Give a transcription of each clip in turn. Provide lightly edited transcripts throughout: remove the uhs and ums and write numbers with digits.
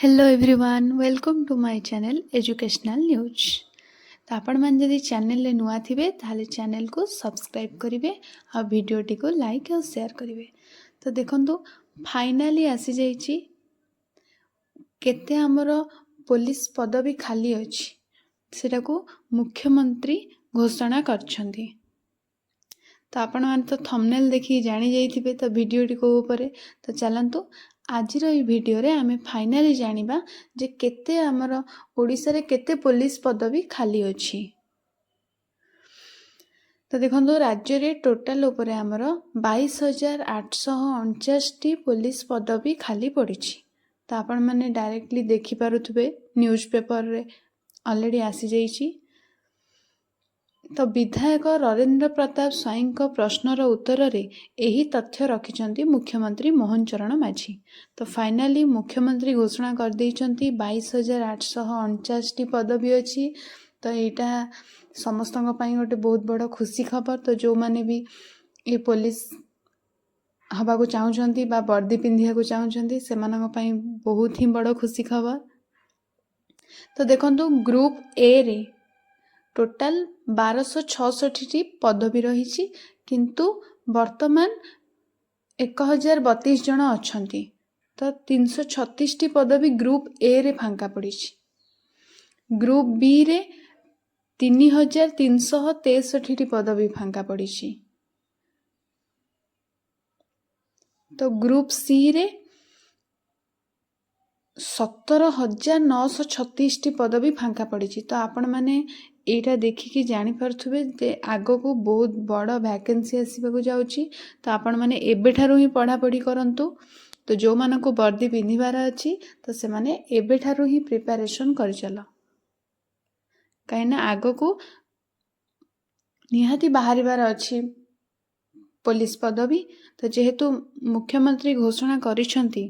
Hello everyone, welcome to my channel Educational News। ତ ଆପଣମାନେ ଯଦି ଚ୍ୟାନେଲରେ ନୂଆ ଥିବେ, ତାହେଲେ ଚ୍ୟାନେଲକୁ ସବସ୍କ୍ରାଇବ୍ କରିବେ ଆଉ ଭିଡ଼ିଓଟିକୁ ଲାଇକ୍ ଆଉ ସେୟାର କରିବେ। ତ ଦେଖନ୍ତୁ, ଫାଇନାଲି ଆସିଯାଇଛି କେତେ ଆମର ପୋଲିସ ପଦବୀ ଖାଲି ଅଛି, ସେଟାକୁ ମୁଖ୍ୟମନ୍ତ୍ରୀ ଘୋଷଣା କରିଛନ୍ତି। ତ ଆପଣମାନେ ତ ଥମ୍ବନେଲ୍ ଦେଖିକି ଜାଣିଯାଇଥିବେ ତ ଭିଡ଼ିଓଟି କେଉଁ ଉପରେ। ତ ଚାଲନ୍ତୁ, ଆଜିର ଏଇ ଭିଡ଼ିଓରେ ଆମେ ଫାଇନାଲି ଜାଣିବା ଯେ କେତେ ଆମର ଓଡ଼ିଶାରେ କେତେ ପୋଲିସ ପଦବୀ ଖାଲି ଅଛି। ତ ଦେଖନ୍ତୁ, ରାଜ୍ୟରେ ଟୋଟାଲ ଉପରେ ଆମର 22,849ଟି ପୋଲିସ ପଦବୀ ଖାଲି ପଡ଼ିଛି। ତ ଆପଣମାନେ ଡାଇରେକ୍ଟଲି ଦେଖିପାରୁଥିବେ, ନ୍ୟୁଜ୍ ପେପରରେ ଅଲରେଡ଼ି ଆସିଯାଇଛି। ତ ବିଧାୟକ ନରେନ୍ଦ୍ର ପ୍ରତାପ ସ୍ୱାଇଁଙ୍କ ପ୍ରଶ୍ନର ଉତ୍ତରରେ ଏହି ତଥ୍ୟ ରଖିଛନ୍ତି ମୁଖ୍ୟମନ୍ତ୍ରୀ ମୋହନ ଚରଣ ମାଝୀ। ତ ଫାଇନାଲି ମୁଖ୍ୟମନ୍ତ୍ରୀ ଘୋଷଣା କରିଦେଇଛନ୍ତି, 22,849ଟି ପଦବୀ ଅଛି। ତ ଏଇଟା ସମସ୍ତଙ୍କ ପାଇଁ ଗୋଟେ ବହୁତ ବଡ଼ ଖୁସି ଖବର। ତ ଯେଉଁମାନେ ବି ଏ ପୋଲିସ ହେବାକୁ ଚାହୁଁଛନ୍ତି ବା ବର୍ଦ୍ଦି ପିନ୍ଧିବାକୁ ଚାହୁଁଛନ୍ତି, ସେମାନଙ୍କ ପାଇଁ ବହୁତ ହିଁ ବଡ଼ ଖୁସି ଖବର। ତ ଦେଖନ୍ତୁ, ଗ୍ରୁପ୍ ଏରେ ଟୋଟାଲ 1266ଟି ପଦବୀ ରହିଛି, କିନ୍ତୁ ବର୍ତ୍ତମାନ 1032 ଜଣ ଅଛନ୍ତି। ତ 336ଟି ପଦବୀ ଗ୍ରୁପ୍ ଏରେ ଫାଙ୍କା ପଡ଼ିଛି। ଗ୍ରୁପ୍ ବିରେ 3363ଟି ପଦବୀ ଫାଙ୍କା ପଡ଼ିଛି। ତ ଗ୍ରୁପ୍ ସିରେ 17,936ଟି ପଦବୀ ଫାଙ୍କା ପଡ଼ିଛି। ତ ଆପଣମାନେ ଏଇଟା ଦେଖିକି ଜାଣିପାରୁଥିବେ ଯେ ଆଗକୁ ବହୁତ ବଡ଼ ଭ୍ୟାକେନ୍ସି ଆସିବାକୁ ଯାଉଛି। ତ ଆପଣମାନେ ଏବେଠାରୁ ହିଁ ପଢ଼ାପଢ଼ି କରନ୍ତୁ। ତ ଯେଉଁମାନଙ୍କୁ ବର୍ଦ୍ଦି ପିନ୍ଧିବାର ଅଛି, ତ ସେମାନେ ଏବେଠାରୁ ହିଁ ପ୍ରିପାରେସନ୍ କରିଚାଲ, କାହିଁକିନା ଆଗକୁ ନିହାତି ବାହାରିବାର ଅଛି ପୋଲିସ ପଦବୀ। ତ ଯେହେତୁ ମୁଖ୍ୟମନ୍ତ୍ରୀ ଘୋଷଣା କରିଛନ୍ତି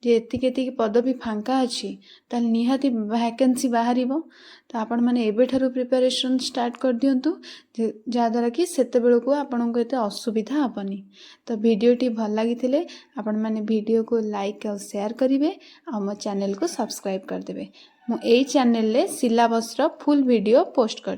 ଯେ ଏତିକି ଏତିକି ପଦବୀ ଫାଙ୍କା ଅଛି, ତାହେଲେ ନିହାତି ଭ୍ୟାକେନ୍ସି ବାହାରିବ। ତ ଆପଣମାନେ ଏବେଠାରୁ ପ୍ରିପାରେସନ୍ ଷ୍ଟାର୍ଟ କରିଦିଅନ୍ତୁ, ଯାହାଦ୍ୱାରା କି ସେତେବେଳକୁ ଆପଣଙ୍କୁ ଏତେ ଅସୁବିଧା ହେବନି। ତ ଭିଡ଼ିଓଟି ଭଲ ଲାଗିଥିଲେ ଆପଣମାନେ ଭିଡ଼ିଓକୁ ଲାଇକ୍ ଆଉ ସେୟାର କରିବେ ଆଉ ମୋ ଚ୍ୟାନେଲକୁ ସବସ୍କ୍ରାଇବ୍ କରିଦେବେ। ମୁଁ ଏଇ ଚ୍ୟାନେଲରେ ସିଲାବସ୍ର ଫୁଲ୍ ଭିଡ଼ିଓ ପୋଷ୍ଟ କରିବି।